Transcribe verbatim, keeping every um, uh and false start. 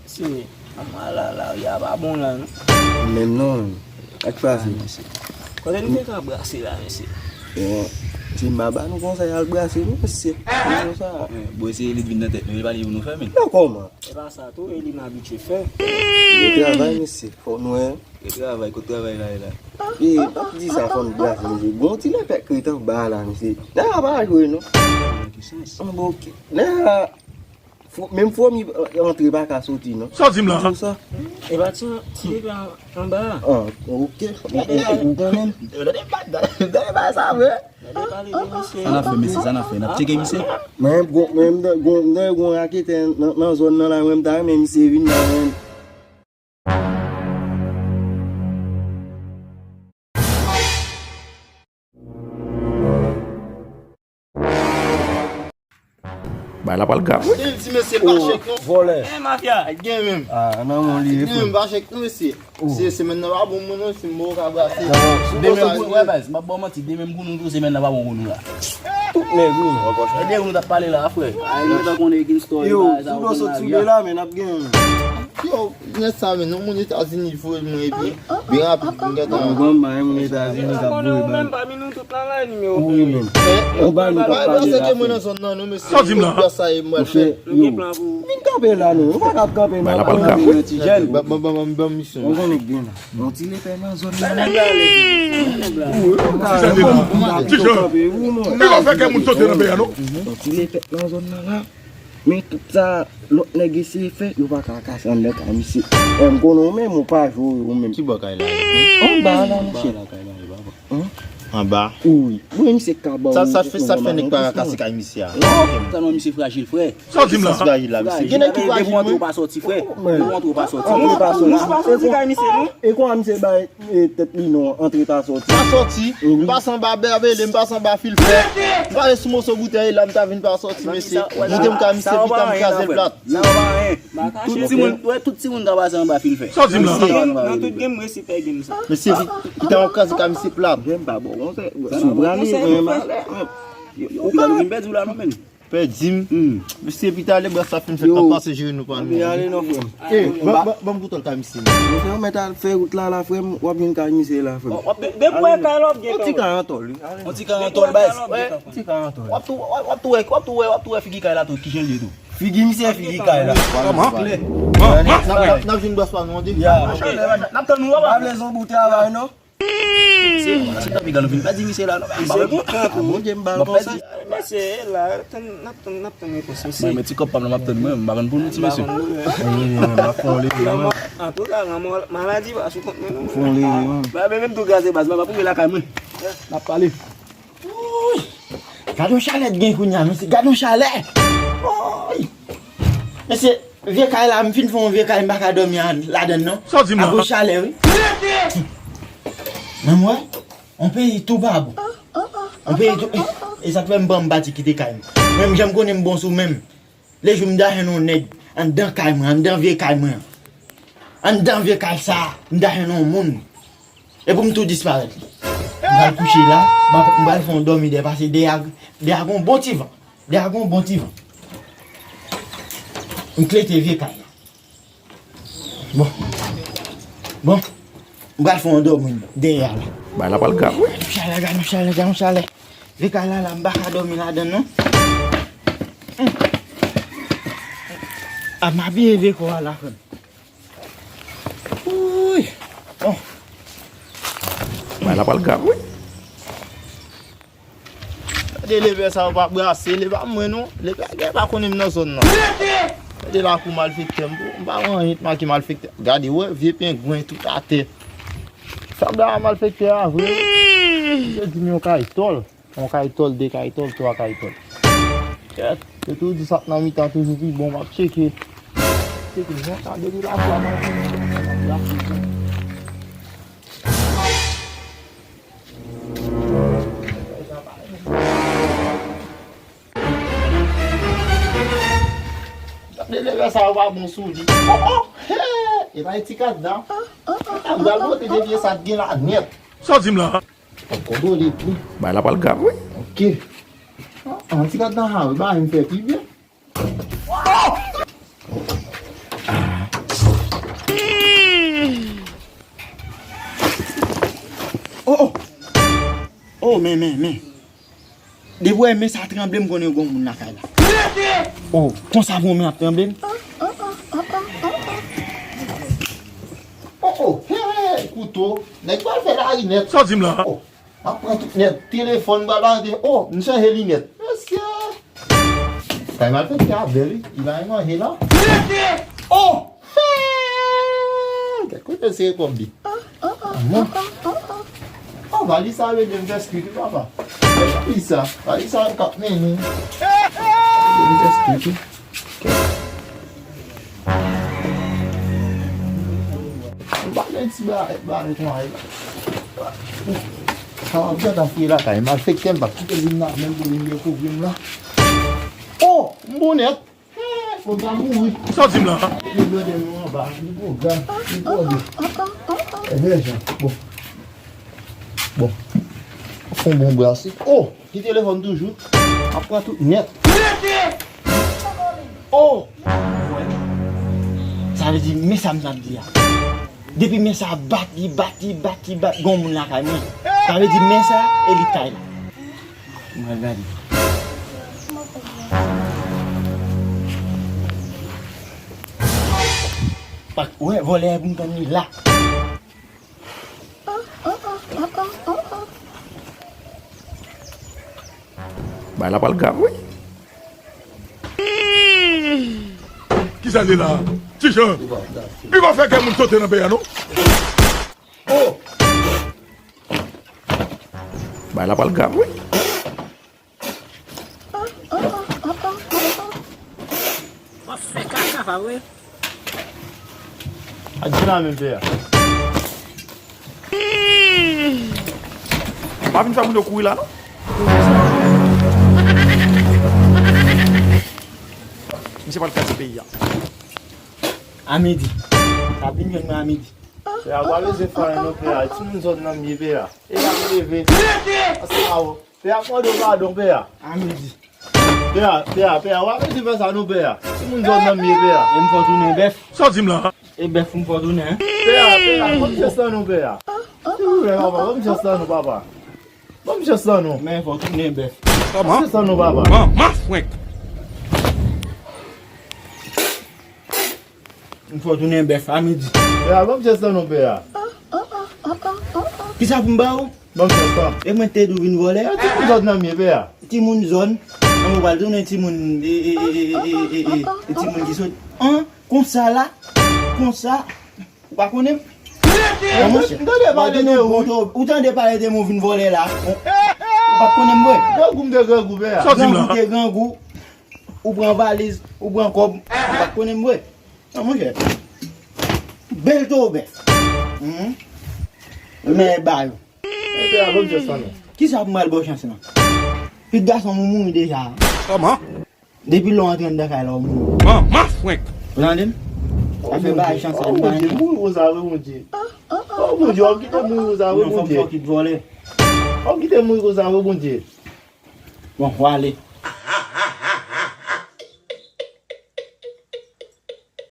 Se, anmwa la, lari a pa bon la, non. Menm non, menm. Sa k pase? Kote nou te ka brase la, mesye? Bon, ti m pa ba nou konsèy al brase, non, mesye. Konsa. Bon, se li t vin nan tèt nou, li pa li pou nou fè, men. Non, kòman? E pa sa tou, e li m abitye fè. Yo travay, mesye. Fò nou wè. Yo travay, kot travay la ye la? E, pa di sa, fò n brase, mesye. Gon ti lèpèk ret anba la, mesye. Nèg la pa jwe, non. Ki sans? An, bon, ok. Nèg la, fo-, menm fwomi, eh, antre pa ka soti, non. Sa w di m la? Di w sa. E pa ti, ti leve an, anba a. Ah, ok. Ou, ou, ou konnen. Gade pa, gade, gade pa sa, vre. Gade pale de misye. Sa n ap fè, mesye, sa n ap fè? N ap tcheke misye? Men, gon, men, gon, gon, gon raketè nan, nan zòn nan la, mwen, m ta renmen misye vin la, men. Bay la pral grav, wi. Gen ti mesye pa chèk non. Vòlè. Eh, mafya. Gen menm. Ah, nan mon li. Gen menm pa chèk non, mesye. Se semèn nan pa bon moun non, si m bon ka brase. Demen pou, wè baz, m ap ba w manti, demen pou nou tou, semèn nan pa bon pou nou la. Tout nèg wi. E de nou t ap pale la, frè. Ay, nou ta konnen gen story. Yo, bagay sa, si w sot sou de la, men n ap gen. Yo, nèg sa, men, yon moun Etazini voye mwen epi byen rapid, m gentan. Bon, bon, yon moun Etazini k ap voye bal. Ou wi menm. Ou ba nou k ap pale la. Sa w di m la? Sa e mwen fè. Yo. Vin kanpe la, non. Ou pa ka ap kanpe, non. Ban, ban, ban, ban, ban misyon. Ou konnen k gen la. Yon ti lepè nan zòn nan. Ti jan. Ou pa fè kè moun sote nan peyi a, non? Yon ti lepè nan zòn nan la. Men tout sa lòt nèg eseye fè, yo pa ka kase anndan kay misye. E m konnen ou menm, ou pa jwe ou menm. Ki bò kay la? Anba la, monchè. Anba la kay la, e pa bon. Anba? Wi. Wi, misye ka ba ou. Sa, sa fè, sa fè nèg pa ka kase kay misye a. Non, tèlman misye frajil, frè. Sa w di m la? Frajil la, misye. Gen nèg ki frajil, wi. Ou pa soti, frè. Ou pa soti. Ou pa soti kay misye, non? E kòman misye bay E tèt li non, antre pa soti. Pa soti. M pase anba bèbele, m pase anba filfè. M pase sou moso boutèy la, m ta vin pa soti, mesye. Moute m ka misye pita, m kraze l plat. Tout timoun, wè, tout timoun ka pase anba filfè. Sa w di m la? Nan tout game, m resi pè game sa. Mesye, pita, m kraze ka misye plat. Jèm pa bon, konsa. Sou prale, men malè. Ou ka nou vin pèdi w la, non, menm. Pèdi m. Mesye, pita lè bras la fin fèt, n ap pase jere nou pa nou. Ann ale non, frè m. Eh, ban, ban, ban m koute l kay misye. Mesye, ou mèt al fè wout la, la, frè m, w ap jwenn kay misye la, frè m. Depi w wè kay la, w ap gen kay. Yon ti kay an tòl, wi. Yon ti kay an tòl, baz. Yon ti kay an tòl. W ap tou, w ap tou wè, w ap tou wè, w ap tou wè figi kay la tou, kijan l ye tou. Figi misye, figi kay la. Kòman? N ap, n ap, n ap jwenn bras pa nou, an di. Ya. N ap tann nou, papa. Pa vle zon bout travay, non. Se, se tanpi gade nou vin pèdi misye la, non. Misye gen kran tou. Bondye m ba l konsèy. Mesye la, tann, n ap tann, n ap tann repons, mesye. Mwen, men ti kòb pa m nan m ap tann mwen, m pa konn pou nou ti mesye. Antouka, lanmò, maladi pa sou kont mwen, non. Fon leve, man. Ba, men menm tou gaze baz, mwen pa pou lakay mwen. N ap pale. Wouy! Gade yon chalè t gen kounye a, mesye, gade yon chalè! Wouy! Mesye, vye kay la, m fin fè yon vye kay, m pa ka dòmi a, ladann non. Sa w di m la? Akoz chalè, wi. Menm wè, yon peyi tou pa bon. Yon peyi tou, e sa k fè m pran m pati kite kay m. Menm jan m konnen m bon sou menm. Lejou m ta jwenn yon nèg anndan kay mwen, anndan vye kay mwen an. Anndan vye kay sa a, m ta jwenn yon moun. E pou m tou disparèt li. M pral kouche la, m ap, m pral fè yon dòmi dèyè, pase dèyè a, dèyè a gon bon ti van. Dèyè a gon bon ti van. M klete vye kay la. Bon. Bon. M pral fè yon dòmi dèyè a la. Bay la pral grav, wi. Gad yon chalè, gad yon chalè, gad yon chalè. Vye kay la la, m pa ka dòmi ladann, non. Hmm. A, m abiye vye kò a la, frè m. Wouy. Bon. Bay la pral grav, wi. Gade lepè sa yo pa brase, lepè pa mwen non. Lepè gen pa konnen m nan zòn nan. Gade lakou malfektè, m, m pa wè anyen t make malfektè. Gade, wè, vye pengwen tout atè. Sa m da malfektè a vre. Yo di m yon kay tòl. Yon kay tòl, de kay tòl, twa kay tòl. Kèt, yo toujou di sa k nan mitan toujou pi bon, m ap tcheke. Tcheke, jan sa depi la fwa nan. Gade lè sa yo pa bon sou li. Oh, oh, hey! E pa ti kat dan. M pral monte devye sa k gen la nèt. Sa w di m la? Fòk kontwole tou. Bay la pral grav, wi. Ok. Ah, ti kat nan ha, wi, ba m fè pi byen. Ah, Men, men, men. Depi w wè men sa tranble, m konnen gon moun lakay la. Oh, konsa pou men ap tranble m. Oh, oh, hey, kouto. Nèg pral fè larinèt. Sa w di m la? Oh, m ap pran tout nèt. Telefòn, m pral achte. Oh, m chanje linèt. Mesye. Kay malfektè avè l, wi. Li bay manje la. Oh! Gad kote se kòb li. Bon. Oh, valiz sa rele m fè skit, wi, papa. Valiz sa, valiz sa k ap mennen. Rele m fè skit, wi. M pa gen ti ba, ba, ba, sa w ap gentan fouye lakay malfektè, m p ap kite vin la menm pou vin dekouvri m la. Oh, m bonèt. Fò m ta mouri. Sa w di m la? Li blode nou anba, li pwogram, li pwogram. Ebyen, jan, bon. Bon. Fon bon brase. Oh! Ki telefòn toujou? Ap pran tout nèt. Oh! Sa vle di, men sa m t ap di a. Depi men sa bat, li bat, li bat, li bat, gon moun lakay mwen. Sa vle di, men sa, e li k kay la. Mwen gade. Wè, vòlè a pou m tann li la. Bay la pral grav, wi. Kisa l ye la? Ti Jan, li pa fè kè moun sote nan peyi a, non. Oh! Bay la pral grav, wi. W ap fè kaka pa vre. Ak di la menm pè a. Pa vin fè moun yo kouri la, non. Misye pral kraze peyi a. A midi. Sa vin jwenn mwen a midi. Pè a, pa bezwen fè anyen non, pè a. Timoun zòn nan m ye, pè a. E y ap leve. Ansanm a ou. Pè a, mande w padon, pè a. A midi. Pè a, pè a, pè a, w ap bezwen fè sa non, pè a. Timoun zòn nan m ye, pè a. E m fè w tounen bèf. Sa w di m la? E bèf m fè w tounen, en? Pè a, pè a, ban m chans lan non, pè a. Silvouplè, papa, ban m chans lan non, papa. Ban m chans lan non. Men fè w tounen bèf. Kòman? Ban m chans lan non, papa. Ban m frenk. M fè w tounen bèf a midi. Pè a, ban m chans lan non, pè a. Kisa pou m ba w? Ban m chans lan. E mwen te di w vin vòlè? E timoun zòn nan m ye, pè a. Timoun zòn. Nan mwen pral tounen timoun, e, e timoun ki sot. An, konsa la, konsa. Ou pa konnen m? An, monchè. M tande pale de ou. Ou tande pale de mwen, ou vin vòlè la. Ou pa konnen m vre. Grangou m te grangou, pè a. Sa w di m la? Grangou te grangou. Ou pran valiz, ou pran kòb, ou pa konnen m vre. An, monchè. Bèl tò bèf. Hum. Men ba yo. Pè a, ban m chans lan non. Kisa pou m al ba w chans lan? Tout gason moun mouri deja. Kòman? Depi lè w antre anndan kay la, w mouri. Ban m frenk. Ou tande m? Sa fè bay chans lan. Oh, Bondye, mouri konsa vre, Bondye. Oh, Bondye, w ap kite mouri konsa vre, Bondye. Non, fò m fè w kit vòlè. W ap kite mouri konsa vre, Bondye. Bon, w ale.